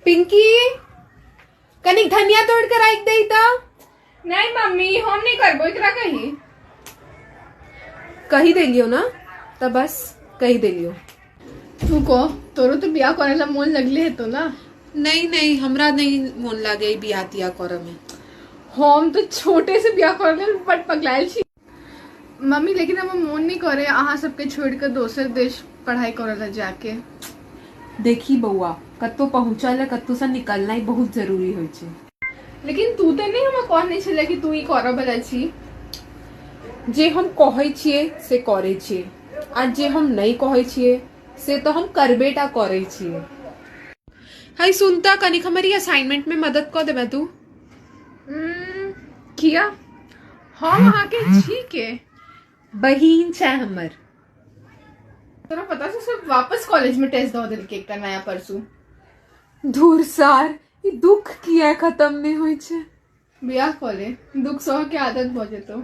पिंकी, कनिक धनिया तोड़ के राखि दे त। नहीं मम्मी, हम नहीं करबो, एकरा कही। कही देलियो ना त बस कही देलियो। तू को तोरो तो बियाह करे ला मोन लगले है तो ना? नहीं नहीं, हमरा नहीं मोन लागे ई बियाह तियाह करे में। हम तो छोटे से बियाह करे लेल बड पगलायल छी मम्मी, लेकिन हमर मोन नहीं करे अहाँ सबके छोड़ के दोसर देश पढ़ाई करे ला जाके। देखी बौआ, कतौ पहुंचल आ कतौ से निकलनाइ बहुत जरूरी होइ छै। लेकिन तू तऽ नहि हमरा कहने छले कि तू ई करऽ वाला छी। जे हम कहै छियै से करै छियै, आ जे हम नहि कहै छियै से तऽ हम करबे टा करै छियै। है सुनता, कनिक हमर ई असाइनमेंट में मदद कऽ देबै तू? किया, हम अहाँके छी के? बहिन छै हमर। तोरा पता छौ, सब वापस कॉलेज में टेस्ट दऽ देलकै एकटा नया परसू। धुर सार, ई दुख किया खत्म नहि होइ छै? बियाह कऽ ले, दुख सह के आदत भऽ जेतौ।